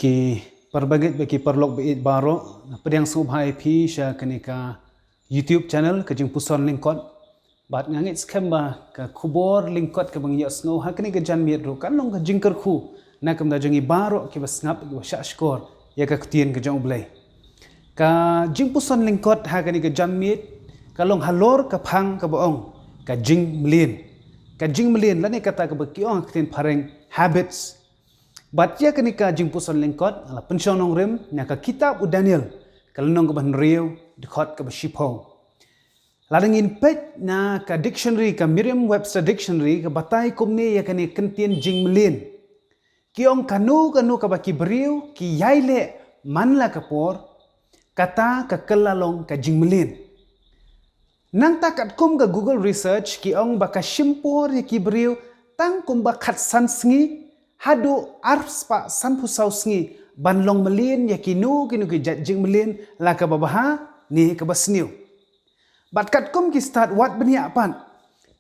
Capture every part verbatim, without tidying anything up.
Ki parabangeit bad ki paralok ba ïeit baroh, nga pdiang sngewbha ïa phi sha kane ka YouTube channel ka Jingpuson Lyngkot. Bad nga ngeit skhem ba ka khubor lyngkot kaba ngin ïohsngew ha kane ka janmiet ruh kan long ka jingkyrkhu na ka bynta jong ngi baroh kiba sngap, kiba shahshkor ïa ka ktien ka jong U Blei. Ka Jingpuson Lyngkot ha kane ka janmiet ka long halor ka phang kaba ong ka jingmlien. Ka jingmlien lane kata kaba ki ong ha ka ktien phareng habits. Bad ïa kane ka Jingpuson Lyngkot nga la pynshong nongrim na ka kitab u Daniel, ka lynnong kaba hynriew, dkhot kaba shiphew. Lada ngin peit na ka dictionary, ka Merriam-Webster Dictionary, ka batai kumne ïa kane ka ktien jingmlien. Ki ong kano kano kaba ki briew ki ïai leh man la ka por, kata ka kylla long ka jingmlien. Nangta katkum ka Google Research ki ong ba ka shim por ïa ki briew tang kumba khatsan sngi haduh arspah sanphew saw sngi ban long mlien ïa kino kino ki jait jingmlien, la kaba bha ne kaba sniew. Bad katkum ki stad wad bniah pat,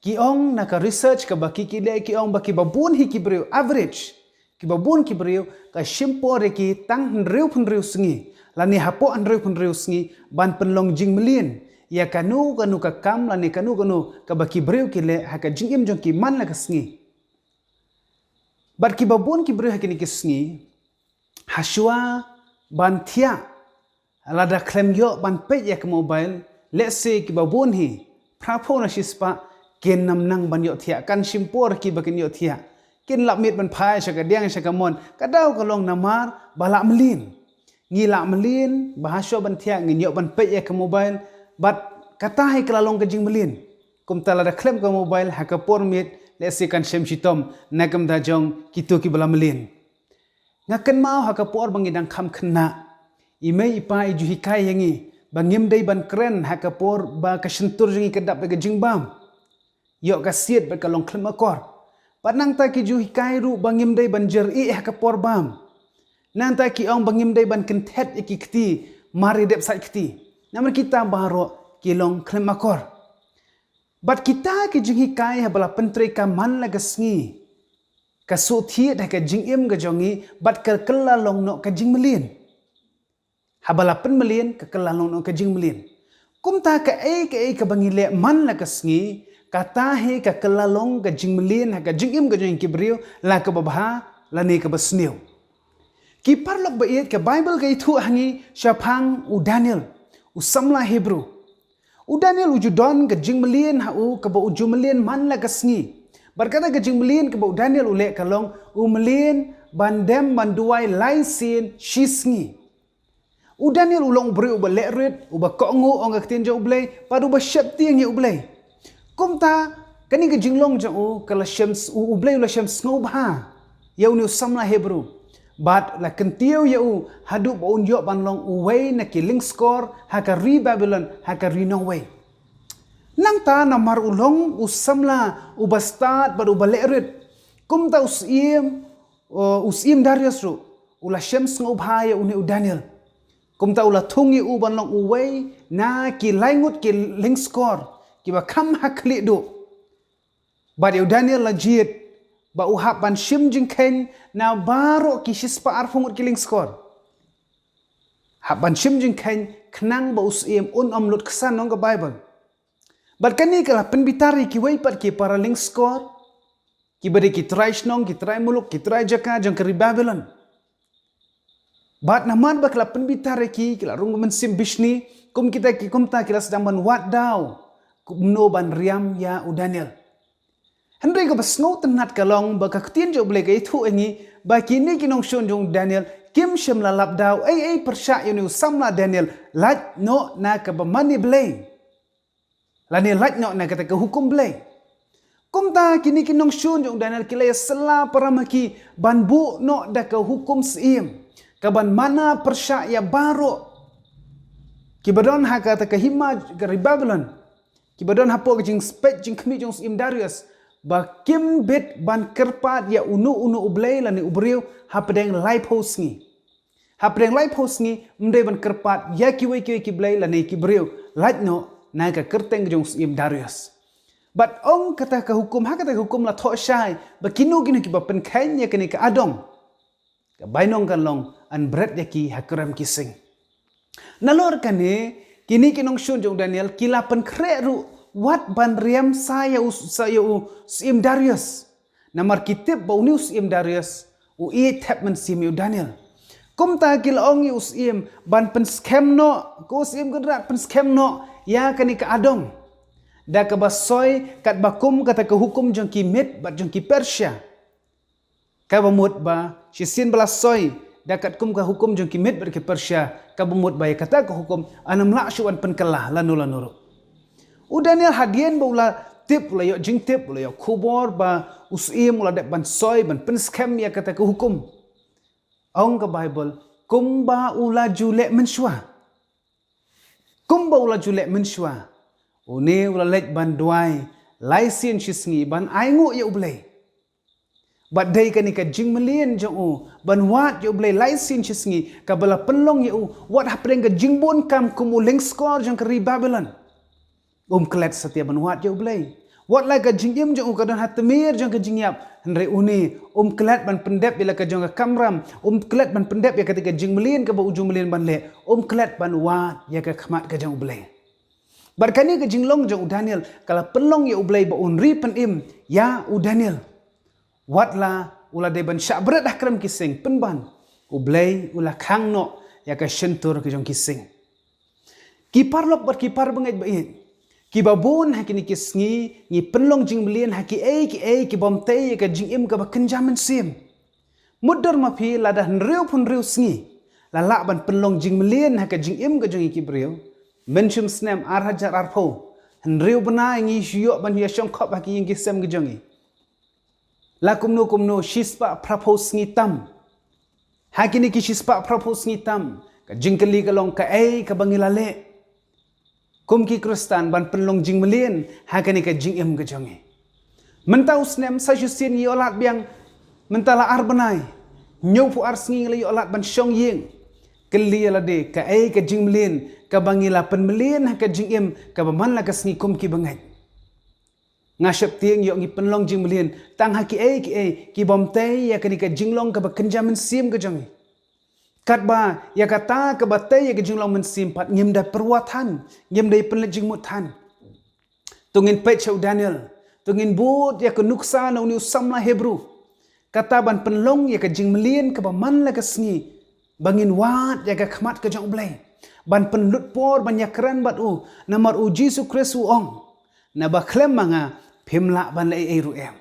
ki ong na ka research kaba ki ki leh, ki ong ba kiba bun hi ki briew, average, kiba bun ki briew ka shim por ïa ki tang hynriew phew hynriew sngi lane hapoh hynriew phew hynriew sngi ban pynlong jingmlien ïa kano kano ka kam lane kano kano kaba ki briew ki leh ha ka jingim jong ki man la ka sngi. Bad kiba bun ki briew ha kine ki sngi, hashwa ban thiah, lada khlem ïoh ban peit ïa ka mobile, lehse kiba bun hi, phraphew na shispah, kin ym nang ban ïoh thiah, kan shim por ki ba kin ïoh thiah. Kin lap miet ban phai sha ka diang sha ka mon, ka daw ka long namar ba la mlien. Ngi la mlien ba hashwa ban thiah ngin ïoh ban peit ïa ka mobile, bad kata hi ka la long ka jingmlien. Kumta lada khlem ka mobile ha ka por miet, lehse kan shem shitom na ka bynta jong kito kiba la mlien. Nga kynmaw ha ka por ba ngi dang kham khynnah, i mei i pa i ju hikai ïa ngi ba ngim dei ban kren ha ka por ba ka shyntur jong ngi ka dap da ka jingbam, ïoh ka siat bad ka long khlem akor. Bad nangta ki ju hikai ruh ba ngim dei ban jer ïeh ha ka por bam. Nangta ki ong ba ngim dei ban kynthet ïa ki kti mar ïa dep sait kti, namar kita baroh ki long khlem akor. Bad kita ki jinghikai haba la pyntreikam man la ka sngi, ka shu thied ha ka jingim ka jong ngi bad ka kylla long noh ka jingmlien. Haba la pynmlien ka kylla long noh ka jingmlien. Kumta kaei kaei kaba ngi leh man la ka sngi, kata hi ka kylla long ka jingmlien ha ka jingim ka jong ngi ki briew, la kaba bha lane kaba sniew. Ki paralok ba ïeit, ka Baibl ka ïathuh ha ngi shaphang u Daniel, u samla Hebru. U Daniel u ju don ka jingmlien ha u kaba u ju mlien man la ka sngi. Bad kata ka jingmlien kaba u Daniel u leh ka long u mlien ban dem ban duwai lai sien shi sngi. U Daniel u long u briew uba leh rit, uba kohnguh ong ka ktien jong U Blei, bad uba sheptieng ïa U Blei. Kumta kane ka jinglong jong u ka la shem s-, u, U Blei u la shem sngewbha ïa une u samla Hebru. Bad la kyntiew ïa u haduh ba un ïoh ban long uwei na ki lyngskor ha ka ri Babilon, ha ka ri nongwei. Nangta namar u long u samla uba stad bad uba leh rit, kumta u syiem, u, u syiem Darius ruh u la shem sngewbha ïa une u Daniel. Kumta u la thung ïa u ban long uwei na ki lai ngut ki lyngskor kiba kham ha khlieh duh. Bad ïa u Daniel la jied ba u hap ban shim jingkheiñ na baroh ki shispah arphew ngut ki lyngskor. Hap ban shim jingkheiñ khnang ba u syiem un ym lut ksan, ong ka Baibl. Bad kane ka la pynbitar ïa kiwei pat ki para lyngskor, kiba dei ki trai shnong, ki trai muluk, ki trai jaka jong ka ri Babilon. Bad namar ba ki la pynbitar ïa ki, ki la rung mynsiem bishni, kum kita ki, kumta ki la sdang ban wad daw kumno ban riam ïa u Daniel. Hynrei kaba sngewtynnat ka long ba ka ktien jong U Blei ka ïathuh ïa ngi ba kine ki nongshun jong u Daniel kim shym la lap daw ei ei pyrshah ïa une u samla Daniel, lait noh na kaba man ïa Blei, lane lait noh na kata ka hukum Blei. Kumta kine ki nongshun jong u Daniel ki la ïasylla para ma ki ban buh noh da ka hukum syiem kaban mana pyrshah ïa baroh kiba don ha kata ka hima ka ri Babilon, kiba don hapoh ka jingpeit jingkhmih jong u syiem Darius, ba kim bit ban kyrpad ïa uno uno u blei lane u briew hapdeng laiphew sngi. Hapdeng laiphew sngi ym dei ban kyrpad ïa kiwei kiwei ki blei lane ki briew, lait noh na ka kyrteng jong u syiem Darius. Bad ong kata ka hukum, ha kata ka hukum la thoh shai ba kino kino kiba pynkheiñ ïa kane ka adong, ka bainong kan long yn bret ïa ki ha krem ki sing. Nalor kane, kine ki nongshun jong u Daniel ki la pynkhreh ruh wat ban riam sa ïa u, sa ïa u syiem Darius. Namar ki tip ba une u syiem Darius u ïeit thep mynsiem ïa u Daniel. Kumta ki la ong ïa u syiem ban pynskhem noh, ko syiem Kynrad, pynskhem noh ïa kane ka adong da kaba soi katba kum kata ka hukum jong ki Med bad jong ki Persia. Kaba mut ba shisien ba la soi da katkum ka hukum jong ki Med bad ki Persia, kaba mut ba ïa kata ka hukum yn ym lah shuh ban pynkylla lano lano ruh. U Daniel hadien ba u la tip, u la ïoh jingtip, u la ïoh khubor ba u syiem u la dep ban soi ban pynskhem ïa kata ka hukum. Ong ka Baibl, kumba u la ju leh mynshuwa. Kumba u la ju leh mynshuwa, une u la leit ban duwai lai sien shi sngi ban ainguh ïa u Blei. Bad dei kane ka jingmlien jong u ban wad ïa u Blei lai sien shi sngi kaba la pynlong ïa u wat hapdeng ka jingbun kam kum u lyngskor jong ka ri Babilon. Um klet satia ban wad ïa u Blei. Wat la ka jingim jong u ka don ha tmier jong ka jingïap, hynrei une um klet ban pyndep ïa la ka jong ka kamram, um klet ban pyndep ïa kata ka jingmlien kaba u ju mlien ban leh, um klet ban wad ïa ka khmat ka jong u Blei. Bad kane ka jinglong jong u Daniel ka la pynlong ïa u Blei ba un ri pynim ïa u Daniel. Wat la u la dei ban shah bret ha krem ki sing, pynban u Blei u la khang noh ïa ka shyntur ka jong ki sing. Ki paralok bad ki parabangeit ba ïeit, kiba bun ha kine ki sngi ngi pynlong jingmlien ha kiei kiei ki bym tei ïa ka jingim kaba kynja mynsiem. Mutdur ma phi, lada hynriew phew hynriew sngi la lah ban pynlong jingmlien ha ka jingim ka jong ngi ki briew, mynshum snem ar hajar arphew, hynriew bnai ngi shu ïoh ban ïa shongkhop ha ki ïing ki sem ka jong ngi. La kumno kumno shispah phraphew sngi tam. Ha kine ki shispah phraphew sngi tam, ka jingkylli ka long, kaei kaba ngi la leh kum ki Khristan ban pynlong jingmlien ha kane ka jingim ka jong ngi? Mynta u snem sa shu sien ngi ïoh lad biang, mynta la ar bnai, hynñiewphew ar sngi ngi la ïoh lad ban shong ïing. Kylli ïa lade, kaei ka jingmlien kaba ngi la pynmlien ha ka jingim kaba man la ka sngi kum ki bangeit? Nga sheptieng ïoh ngi pynlong jingmlien tang ha kiei kiei ki bym tei ïa kane ka jinglong kaba kynja mynsiem ka jong ngi. Katba ïa kata kaba tei ïa ka jinglong mynsiem pat ngim da pyrwa than, ngim da pynleit jingmut than. To ngin peit sha u Daniel, to ngin bud ïa ka nuksa na une u samla Hebru. Kata ban pynlong ïa ka jingmlien kaba man la ka sngi, ba ngin wad ïa ka khmat ka jong u Blei, ban pynlut por ban ïakren bad u, namar u Jisu Khrist u ong, naba khlem ma nga phim lah ban leh ei ei ruh em.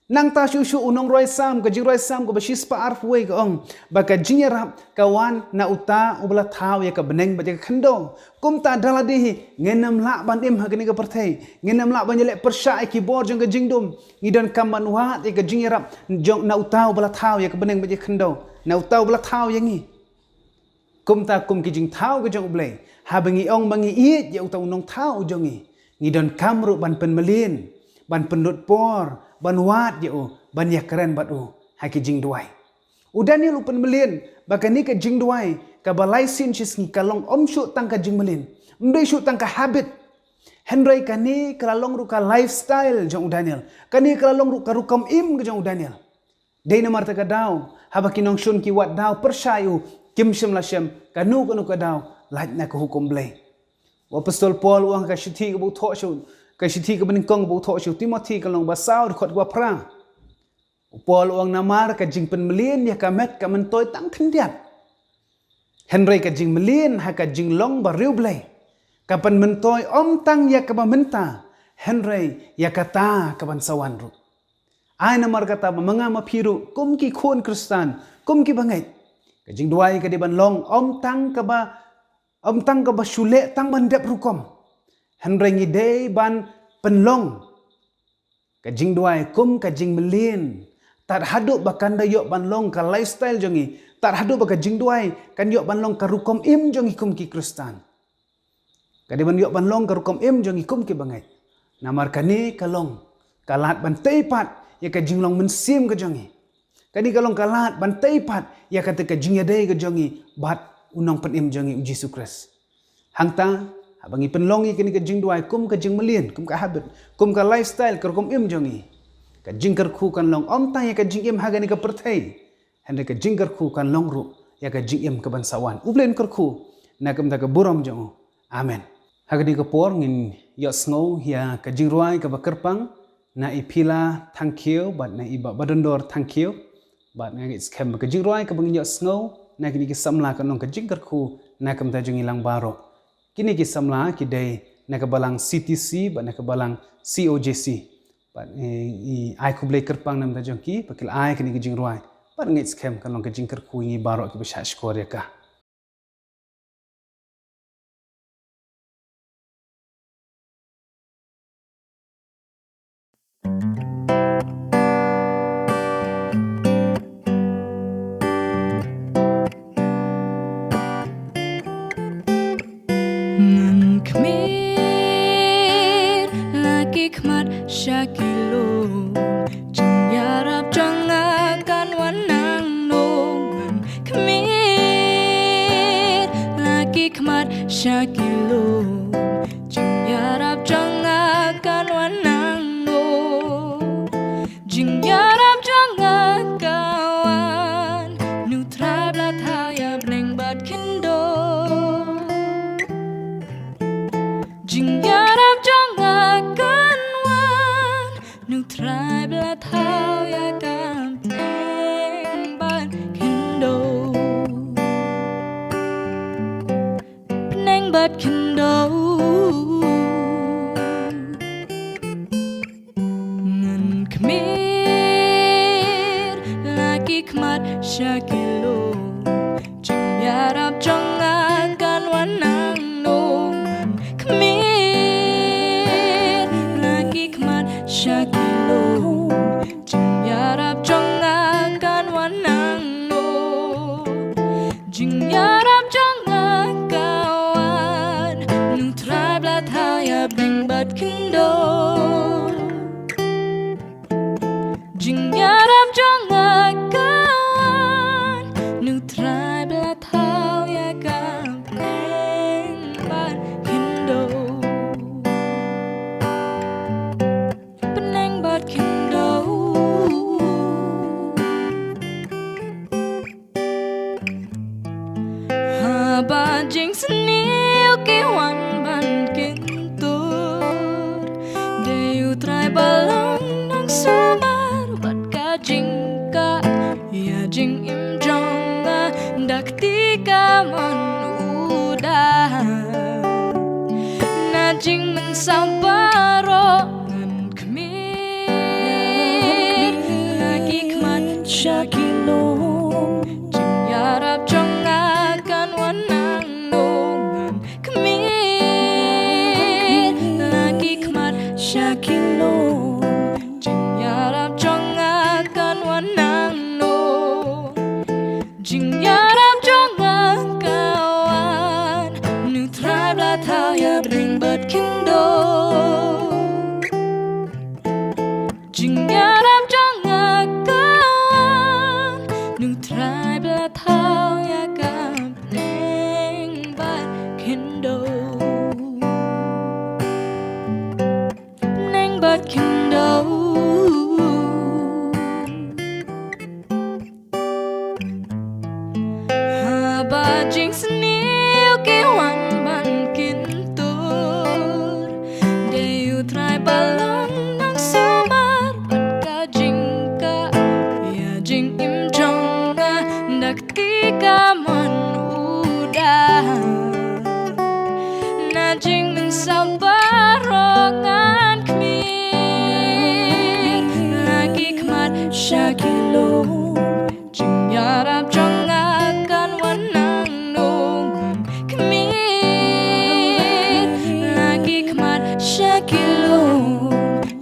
Nangta shuh shuh u nongrwai Salm, ka jingrwai Salm kaba shispah arphew wei ka ong ba ka jingïarap ka wan na uta uba la thaw ïa ka bneng bad ïa ka khyndew. Kumta da lade hi ngin ym lah ban im ha kane ka pyrthei, ngin ym lah ban ïaleh pyrshah ïa ki bor jong ka jingdum. Ngi donkam ban wad ïa ka jingïarap jong na uta uba la thaw ïa ka bneng bad ïa ka khyndew, na uta uba la thaw ïa ngi. Kumta kum ki jingthaw ka jong u Blei, haba ngi ong ba ngi ïeit ïa uta u nongthaw u jong ngi, ngi donkam ruh ban pynmlien, ban pynlut por, ban wad ïa u, ban ïakren bad u ha ki jingduwai. U Daniel u pynmlien ba kane ka jingduwai kaba lai sien shi sngi ka long ym shuh tang ka jingmlien, ym dei shuh tang ka habit. Hynrei kane ka la long ruh ka lifestyle jong u Daniel. Kane ka la long ruh ka rukom im ka jong u Daniel. Dei namar kata ka daw, haba ki nongshun ki wad daw pyrshah ïa u, kim shym la shem kano kano ka daw lait na ka hukum Blei. U Apostol Paul u ong ha ka shithi kaba u thoh sha u, ka shithi kaba nyngkong ba u thoh sha u Timothi, ka lynnong ba saw, dkhot kaba phra. U Paul u ong, namar ka jingpynmlien ïa ka met ka myntoi tang khyndiat. Hynrei ka jingmlien ha ka jinglong bariewblei ka pynmyntoi ym tang ïa kaba mynta, hynrei ïa kata kaban sa wan ruh. Ai namar kata ba ma nga ma phi ruh kum ki khun Khristan, kum ki bangeit, ka jingduwai ka dei ban long ym tang kaba, ym tang kaba shu leh tang ban dep rukom. Hynrei ngi dei ban pynlong ka jingduwai kum ka jingmlien, tad haduh ba kan da ïoh ban long ka lifestyle jong ngi, tad haduh ba ka jingduwai kan ïoh ban long ka rukom im jong ngi kum ki Khristan. Ka dei ban ïoh ban long ka rukom im jong ngi kum ki bangeit. Namar kane ka long ka lad ban tei pat ïa ka jinglong mynsiem ka jong ngi. Kane ka long ka lad ban tei pat ïa kata ka jingïadei ka jong ngi bad u Nongpynim jong ngi u Jisu Khrist. Hangta, haba ngi pynlong ïa kane ka jingduwai kum ka jingmlien, kum ka habit, kum ka lifestyle, ka rukom im jong ngi, ka jingkyrkhu kan long ym tang ïa ka jingim ha kane ka pyrthei, hynrei ka jingkyrkhu kan long ruh ïa ka jingim kaban sa wan. U Blei un kyrkhu na ka bynta ka burom jong u. Amen. Ha kane ka por ngin ïohsngew ïa ka jingrwai kaba kyrpang na i Phila Thangkhiew bad na i Bah Badondor Thangkhiew. Bad nga ngeit skhem ba ka jingrwai kaba ngin ïohsngew na kine ki samla kan long ka jingkyrkhu na ka bynta jong ngi lang baroh. Kine ki samla ki dei na ka balang C T C bad na ka balang C O J C. Bad, eh, i ai khublei kyrpang na ka bynta jong ki ba ki la ai kane ka jingrwai. Bad ngeit skhem kan long ka jingkyrkhu ïa ngi baroh kiba shah shkor ïa ka. Ngan khmih la ki khmat sha ki lum, jingïarap jong nga kan wan nangno. Ngan khmih la ki khmat sha ki lum, jingïarap jong nga kan wan nangno. Jingïarap jong nga ka wan, na u Trai ba la thaw ïa bneng bad khyndew. Jingïarap jong nga kan wan, na u Trai ba la thaw ïa ka bneng bad khyndew. Bneng bad khyndew. Ngan khmih la ki khmat sha ki lum, jingïarap jong nga kan wan nangno. Ngan khmih la ki khmat sha ki lum, jingïarap jong nga kan wan nangno. Jingïarap jong nga ka wan, na u Trai ba la thaw ïa bneng bad khyndew. Jingïarap jong nga ka wan, na u Trai ba la thaw ïa ka bneng bad khyndew. Bneng bad khyndew. Haba jingsniew ki wan ban kyntur, dei u Trai ba long nongsumar bad ka jingkah ïa jingim jong nga, da ka kti kamon u da. Na jingmynsaw baroh ngan khmih la ki khmat sha ki lum, jingïarap jong nga kan wan nangno. Ngan khmih la ki khmat sha ki lum, jingïarap jong nga kan wan nangno. Jingïarap jong nga ka wan, na u Trai ba la thaw ïa bneng bad khyndew. Jingïarap jong nga ka wan, na u Trai ba la thaw ïa ka bneng bad khyndew. Bneng bad khyndew. Haba jingsniew ki wan ban kyntur, dei u Trai ba long nongsumar bad ka jingkah ïa jingim jong nga, da ka kti kamon u da. Na jingmynsaw baroh ngan khmih la ki khmat sha ki lum, jingïarap jong nga kan wan nangno. Ngan khmih la ki khmat sha ki lum,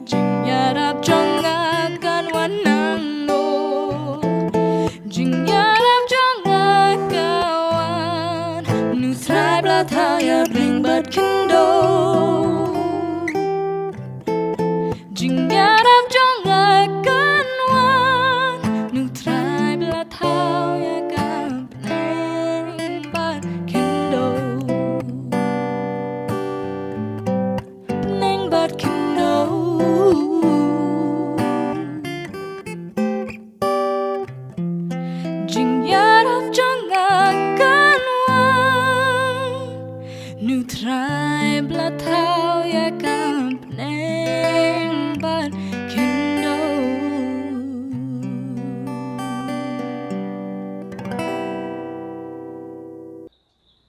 jingïarap jong nga kan wan nangno. Jingïarap jong nga ka wan, na u Trai ba la thaw ïa bneng bad khyndew. Jingïarap jong nga kan wan, na u Trai ba la thaw ïa ka bneng bad khyndew. Bneng bad khyndew. Jingïarap jong nga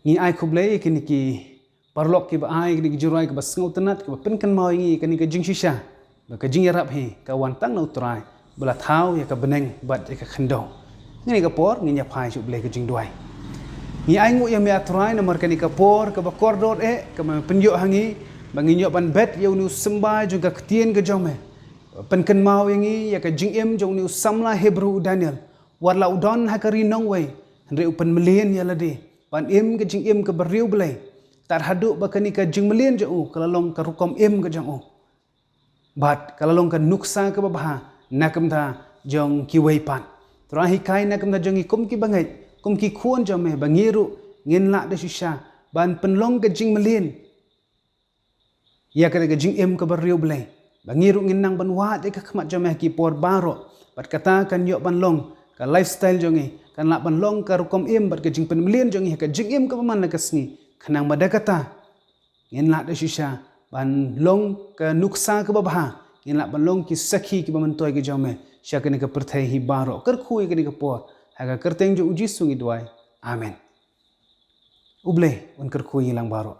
Ngi ai khublei ïa kine ki paralok kiba ai kine ki jingrwai kiba sngewtynnat, kiba pynkynmaw ïa ngi ïa kane ka jingshisha ba ka jingïarap hi ka wan tang na U Trai ba la thaw ïa ka bneng bad ïa ka khyndew. Ngi kane ka por ngin ïa phai sha U Blei ka jingduwai. Ngi ai nguh ïa me, A Trai, namar kane ka por kaba kordor eh kaba me pynïoh ha ngi ba ngin ïoh ban bet ïa une u symbai jong ka ktien ka jong me. Pynkynmaw ïa ngi ïa ka jingim jong une u samla Hebru u Daniel. Wat la u don ha ka ri nongwei, hynrei u pynmlien ïa lade ban im ka jingim kaba riewblei. Tad haduh ba kane ka jingmlien jong u ka la long ka rukom im ka jong u, bad ka la long ka nuksa kaba bha na ka bynta jong kiwei pat. Trai, hikai na ka bynta jong ngi kum ki bangeit, kum ki khun jong me, ba ngi ruh ngin lah da shisha ban pynlong ka jingmlien ïa kata ka jingim kaba riewblei, ba ngi ruh ngin nang ban wad ïa ka khmat jong me ha ki por baroh. Bad kata kan ïoh ban long ka lifestyle jong ngi, kan lah ban long ka rukom im bad ka jingpynmlien jong ngi ha ka jingim kaba man la ka sngi. Khnang ba da kata ngin lah da shisha ban long ka nuksa kaba bha, ngin lah ban long ki sakhi kiba myntoi ki jong me sha kane ka pyrthei hi baroh. Kyrkhu ïa kane ka por ha ka kyrteng jong U Jisu ngi duwai. Amen. U Blei un kyrkhu ïa ngi lang baroh.